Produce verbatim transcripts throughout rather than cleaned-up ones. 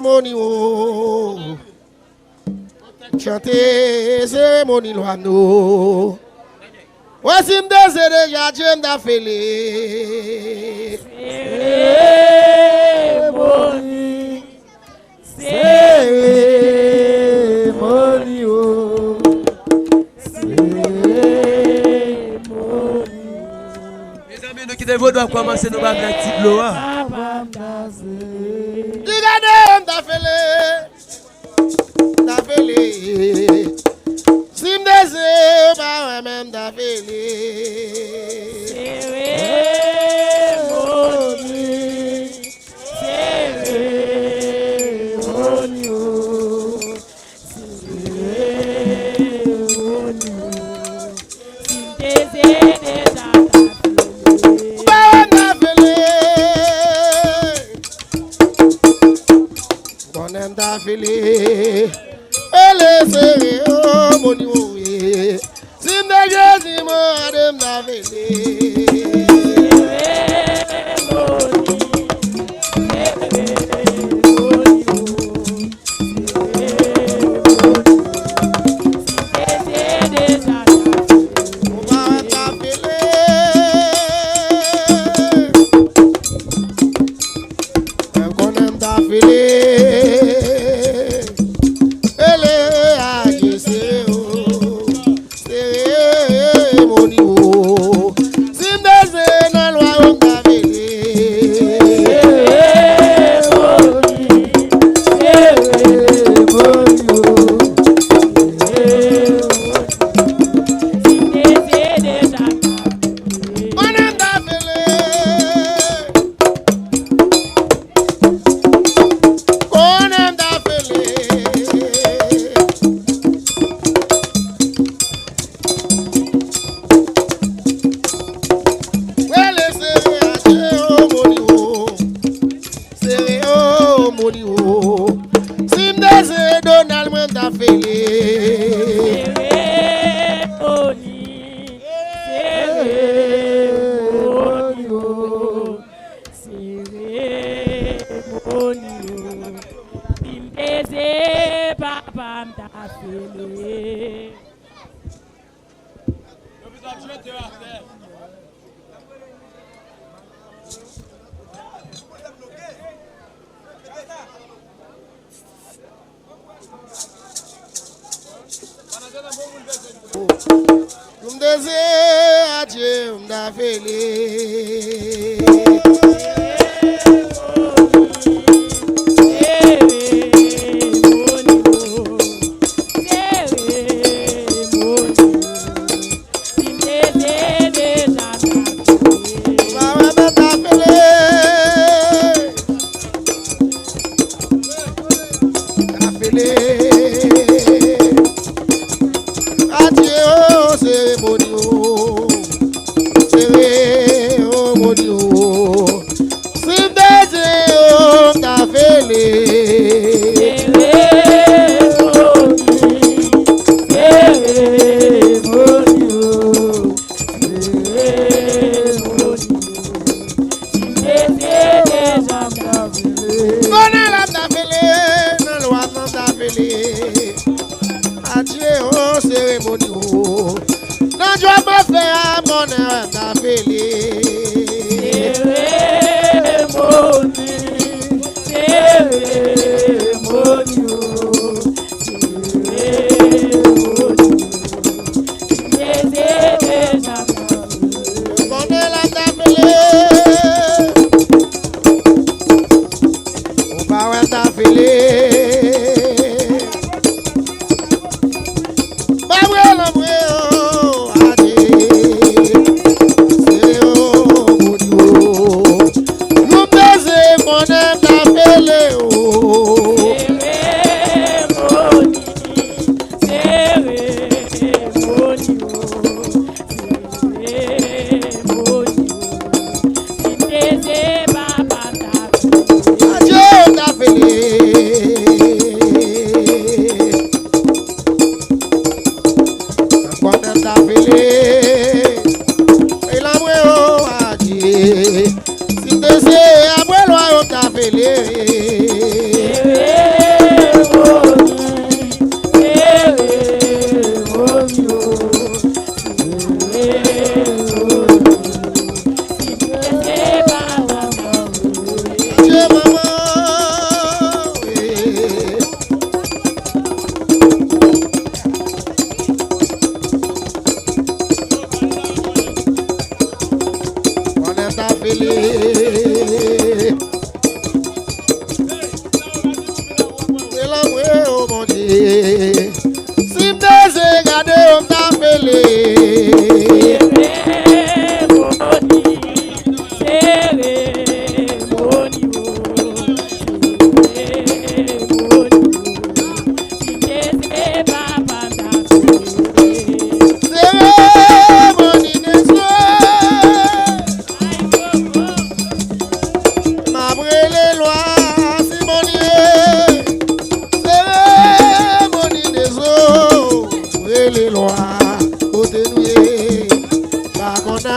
seremoni o. Chante seremoni lwa nou. Wè si m te se deja Dye m ta fele. Seremoni. Seremoni o. Seremoni. Mezanmi, nou kite vodou ap kòmanse, nou pa vle ak ti dlo a. Di gade m ta fele. M ta fele. Si m te se pa wè men m ta fele. Seremoni. Seremoni o. Seremoni o. Si m te se deja ta fele. Ba m ta fele. Konnen m ta fele. Ele seremoni o. Si m te Jezi mande m ta fele. Ou pa wè m ta fele. Mwen konnen m ta fele. Ele adye sere o. Seremoni o. Si m te se nan lwa yo m ta fele. Seremoni. Seremoni o. Seremoni. Si m te se deja ta fele. Konnen m ta fele. Konnen m ta fele. Rele seremoni o. Seremoni o. Si m te se Donald mwen m ta fele. Seremoni. Seremoni o. Seremoni o. Si m te se papa m ta fele. Pou m te se adye m ta fele. Mwen ta fele. Adye o, seremoni o. Seremoni o. Si m te se yo, m ta fele. Seremoni, seremoni o. Konnen la m ta fele, nan lwa m nan m ta fele. Adye o seremoni o. Nan djòb mwen fè a, konnen la m ta fele. Seremoni, seremoni o. Konnen la m ta fele. Ou pa wè m ta fele. Pa vre lanmwe o, ade. Se o, boni o. Nou bezwen konnen m ta fele o. Seremoni, seremoni o, seremoni o. Si m te se papa m ta fele. Adye, m ta fele. Si m te se gade yo, m ta fele. Seremoni, seremoni, o, seremoni, o. Si m te se papa, m ta fele. Seremoni de zon. M ap rele lwa si Bonye. Seremoni de zo. Rele lwa kote nou ye. Pa konn a.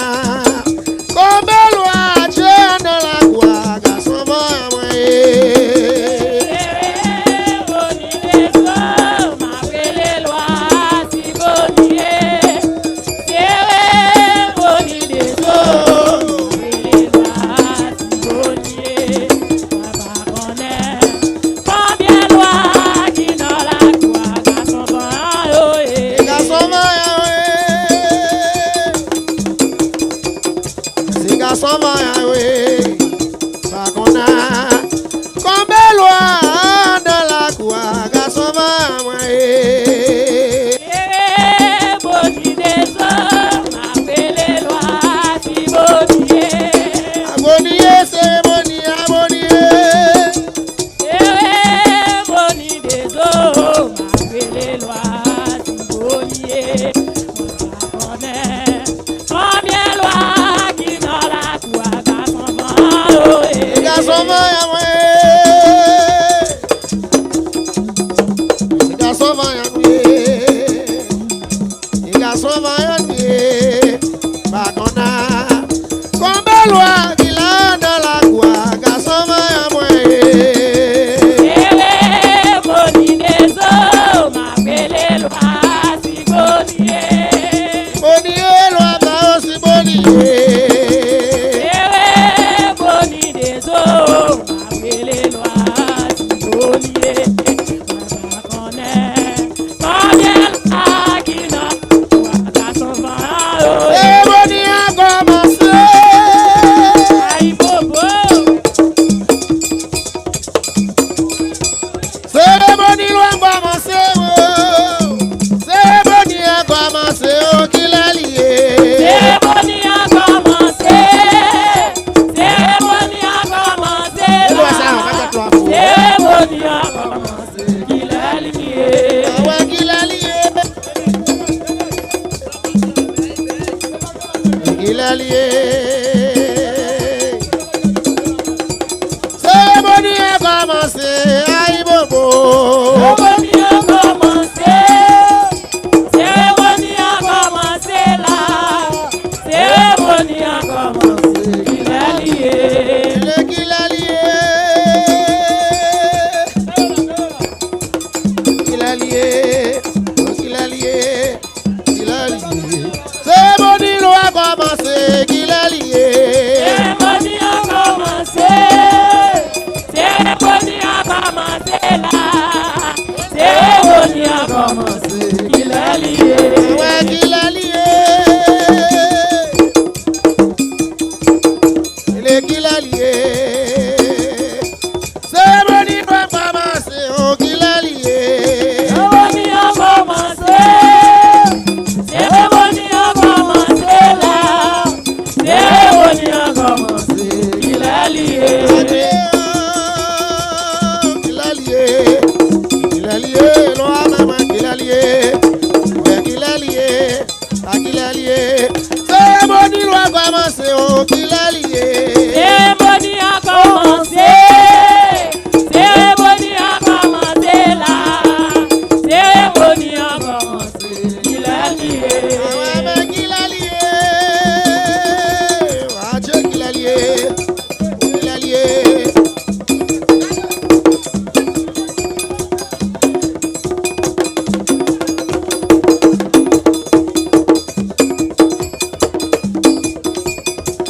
Konbe lwa Dye nan lakou a gason vanyan mwen ye. Seremoni de zo. M ap rele lwa si Bonye. Seremoni de zo, rele lwa si Bonye. Mwen pa konnen konbyen lwa ki nan lakou a gason vanyan yo ye. Gason vanyan yo ye. Se gason vanyan yo ye. Pa konn a. Konbe lwa nan lakou a gason vanyan mwen ye. Seremoni de zo, m ap rele lwa si Bonye. A Bonye, seremoni a Bonye. Seremoni de zo, m ap rele lwa si Bonye. Mwen pa konnen konbyen lwa ki nan lakou a gason vanyan yo ye. Gason vanyan mwen. Se gason vanyan nou ye. Se gason vanyan nou ye. Pa konn a. Konbe lwa ki la nan lakou a gason vanyan mwen ye. Seremoni de zo, m ap rele lwa si Bonye. Bonye, lwa ba yo si Bonye. Seremoni de zo, m ap rele lwa si Bonye. Mwen pa konnen konbyen lwa ki nan lakou a gason vanyan yo ye. Seremoni an kòmanse. Ay, bobo. Seremoni lwa kòmanse, o. Seremoni an kòmanse, o, kilè li ye? Seremoni an kòmanse. Seremoni an kòmanse la. Seremoni an kòmanse, kilè li ye? Awa, kilè li ye? Kilè li ye? Seremoni an kòmanse, ay bobo. Seremoni an kòmanse. Seremoni an kòmanse la. Seremoni an kòmanse. Kilè li ye? Kilè, kilè li ye? Kilè li ye? Kilè li ye? Kilè li ye? Seremoni lwa kòmanse, kilè li ye? Seremoni an kòmanse. Seremoni an kòmanse la. Seremoni an kòmanse, kilè li ye? Wè kilè li ye? Kilè, kilè li ye? Seremoni pral kòmanse, o, kilè li ye? Seremoni an kòmanse. Seremoni an kòmanse la. Seremoni an kòmanse, kilè li ye? Adye, o, kilè li ye? Kilè li ye? Lwa mwen, kilè li ye? Mwen, kilè li ye? A kilè li ye? Seremoni lwa kòmanse, o, kilè li ye? Seremoni an kòmanse. Seremoni an kòmanse la. Seremoni an kòmanse. Kilè li ye? Awa, men kilè li ye? Adye, kilè li ye? Kilè li ye?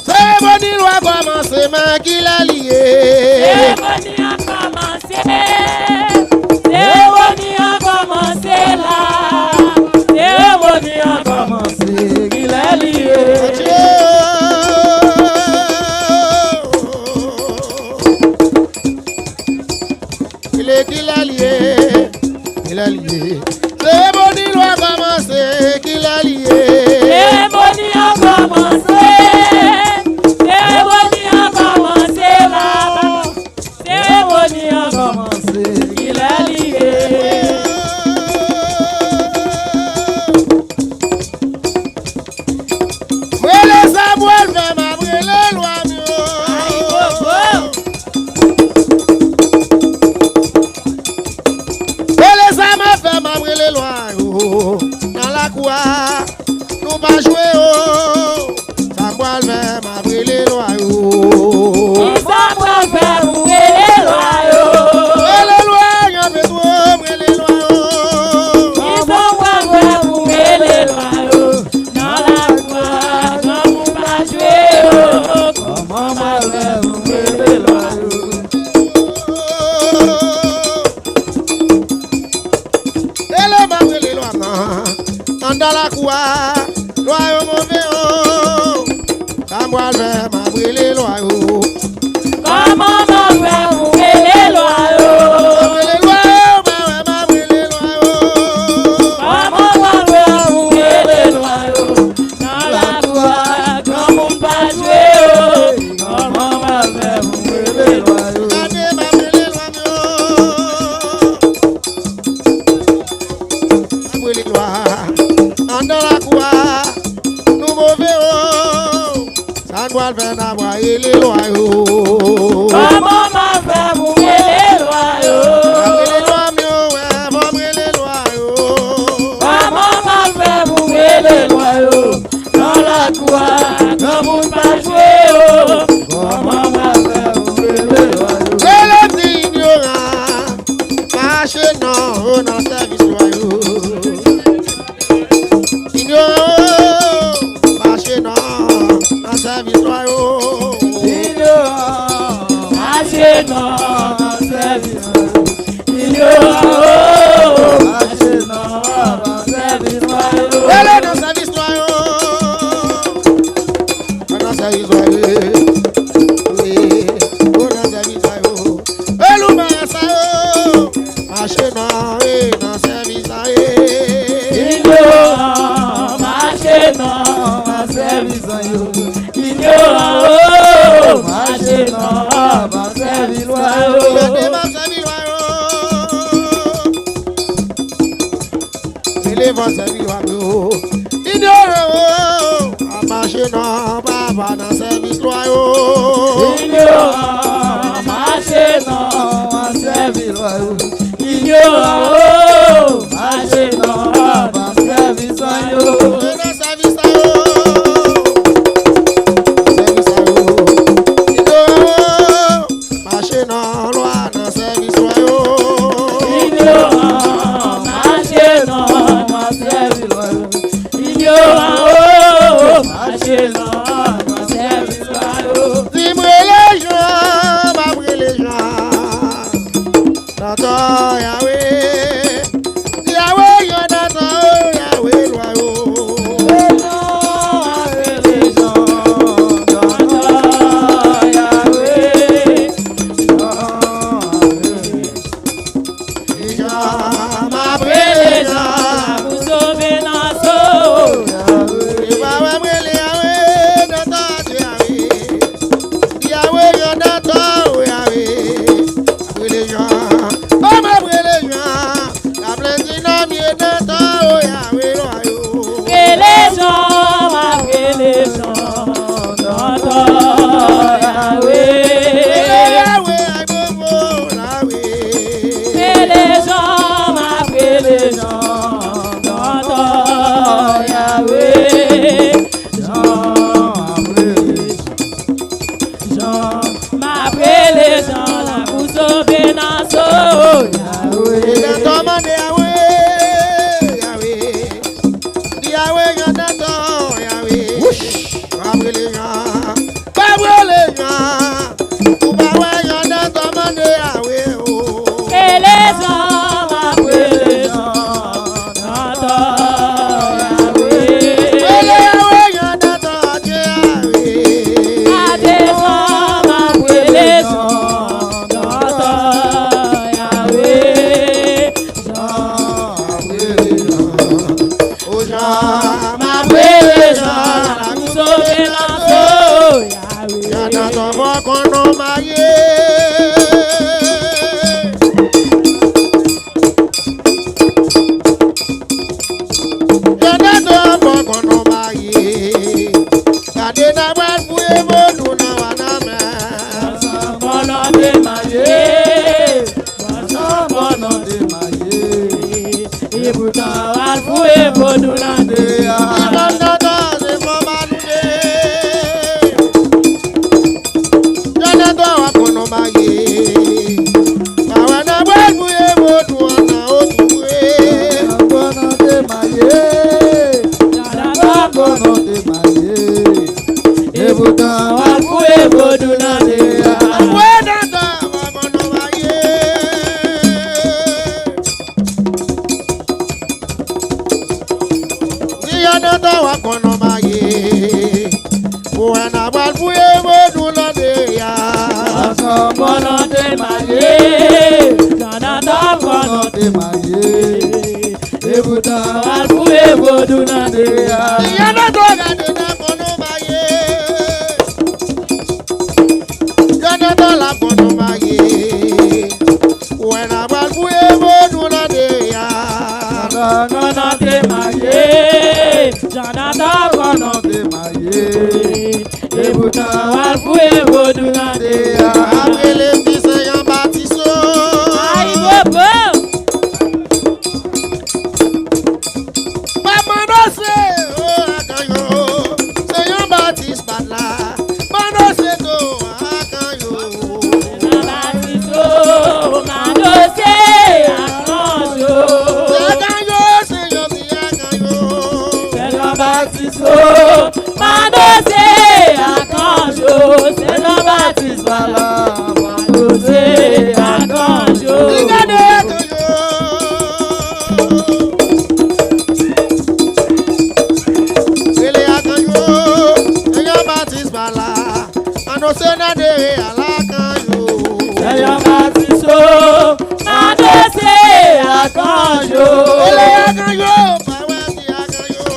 Seremoni lwa kòmanse, men kilè li ye? Seremoni an kòmanse. Seremoni an kòmanse la. Seremoni an kòmanse, kilè li ye? Adye. Kilè, kilè li ye? kilè li ye. Seremoni lwa kòmanse, kilè li ye. Seremoni an kòmanse. Seremoni an kòmanse la. Seremoni an kòmanse, kilè li ye. Mwen lè sa m pral fè, m ap rele lwa m yo. Ayibobo. Mwen lè sa m ap fè, m ap rele lwa yo. Nan lakou a, nou pa jwe o. Sa m pral fè, m ap rele lwa yo. Sa m pral fè, m rele lwa yo. Rele lwa yo, Petwo, m rele lwa yo. Sa m pral fè, m rele lwa yo. Nan lakou a, granmoun pa jwe yo. Kòman m pral fè, m rele lwa yo. Rele m ap rele lwa m nan. Anndan lakou a, lwa yo move o. Sa m pral fè, m ap rele lwa yo. Kòman m ap fè pou rele lwa yo? M ap rele lwa yo, m ap rele lwa yo. Kòman m ap fè pou rele lwa yo? Nan lakou a, granmoun pa jwe yo. Kòman m ap fè pou rele lwa yo? Gade, m ap rele lwa m yo. Ap rele lwa. Anndan lakou a, nou move o. Sa n pral fè, n ap rele lwa yo. Kòman m ap fè pou rele lwa yo? Ap rele lwa m yo, wè, fò m rele lwa yo. Kòman m ap fè pou rele lwa yo? Nan lakou a, granmoun pa jwe yo. Kòman m ap fè pou rele lwa yo? Rele ti inyoran. Mache non, nan sèvis lwa yo. Inyoran, mache non, nan sèvis lwa yo. Inyoran, mache non, nan sèvis lwa yo. Inyoran, mache non, nan sèvis lwa yo. Rele nan sèvis lwa yo. Nan sèvis lwa yo. Wi, nan sèvis lwa yo. Elou marasa yo, mache nan, e, nan sèvis la, e. Inyoran, mache nan, nan sèvis la yo. Inyoran, o, mache nan, nan sèvis la yo. Gade m ap sèvi lwa yo. Rele van sèvi lwa yo. Inyoran, o, ap mache non, papa, nan sèvis lwa yo. Inyoran, mache non, an sèvi lwa yo. Inyoran, o, mache non, an sèvis lwa yo. Nan sèvis la yo. Sèvis la yo. Inyoran, mache nan lwa, nan sèvis lwa yo. Inyoran, mache non, an sèvi lwa yo. Inyoran, o, mache non, nan sèvis lwa yo. Di m rele Jan, m ap rele Jan. Tantò Yawe, Yawe, Jan, tantò Yawe, lwa yo. Rele Jan, tantò Yawe. Jan, m ap rele Jan pou sove nan so. E pa wè m rele Yawe, nan tò Dye Yawe. Yawe, Jan, nan tò Yawe. M ap rele Jan. O, m ap rele Jan. Epoutan w al foure vodou nan de a. Li pa t antann se fò Manoune. Jònatan w ap konn w marye. Pa wè nan bwèl fouye vodou an nan otoure. Nan konnen te marye. Nan konnen te marye. Epoutan w al foure vodou nan de a. Wè nan tan w ap konn w marye. Jònatan w ap konn w marye. Pou wè n a pral fouye vodou nan de a. Ansanm konnen te marye. Jònatan konnen te marye. Epoutan w al foure vodou nan de a. Jònatan gade n a konn w marye. Jònatan l ap konn w marye. Wè n a pral fouye vodou nan de a. Jònatan te marye. Jònatan konnen te marye. Epoutan w al foure vodou nan de a. Apre l di se Jan Batis o. Ay, bobo! Pa mande se o akan yo. Se Jan Batis bat la. Mande se to akan yo. Jan Batis o, mande se akan yo. Se akan yo, se yo, se akan yo. Se Jan Batis o, mande se akan yo. Se Jan Batis pa la, mande se akan yo. Li gade akan yo. Rele akan yo, se Jan Batis pa la. Anonse nan dere a lakan yo. Se Jan Batis o, anonse akan yo. Rele akan yo, pa wè si akan yo.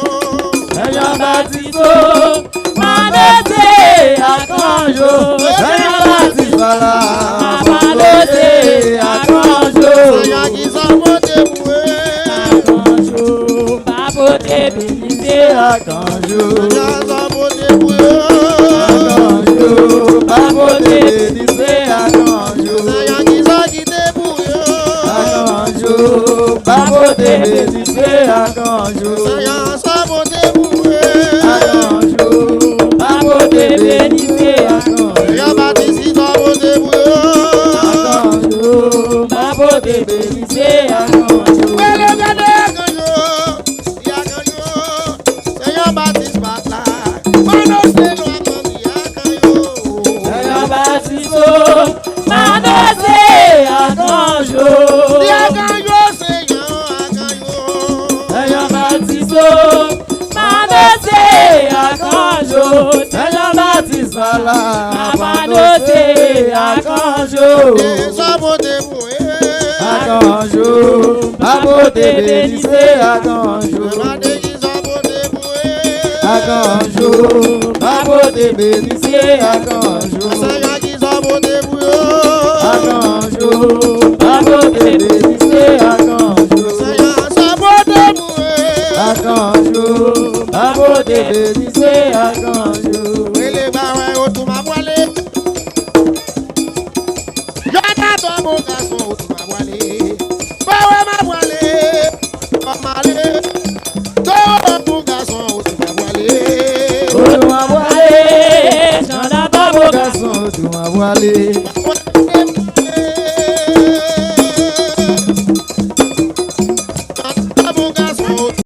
Se Jan Batis o, anonse akan yo. Se Jan Batis pa la, anonse akan yo. Se Jan ki sa pote pou e. Akan yo, pa pote beni se akan yo. Se Jan sa pote pou yo. Akan yo, pa pote beni se akan yo. Se Jan ki sa kite pou yo. Akan yo, pa pote beni se akan yo. Se Jan sa pote pou yo. Akan yo, pa pote beni se akan yo. Jan Batis ki sa pote pou yo. Akan yo, pa pote beni se akan yo. Rele gade akan yo. Akan yo, se Jan Batis pa la. Mano se lwa manmi akan yo. Se Jan Batis o, mano se akan yo. Akan yo, se Jan akan yo. Se Jan Batis o, mano se akan yo. Se Jan Batis pa la, mano se akan yo. E sa pote pou e. Akan yo, pa pote beni se akan yo. Akan yo, pa pote beni se akan yo. Akan yo, pa pote beni se akan yo. Akan yo, pa pote beni se akan yo. Rele ba wè yo tou m ap pwale. Jònatan bon gason, ou tou m ap pwale. Ba wè m ap pwale. Kòm ale. Toro bon gason, ou tou m ap pwale. Ou tou m ap pwale. Jònatan bon gason, ou tou m ap pwale.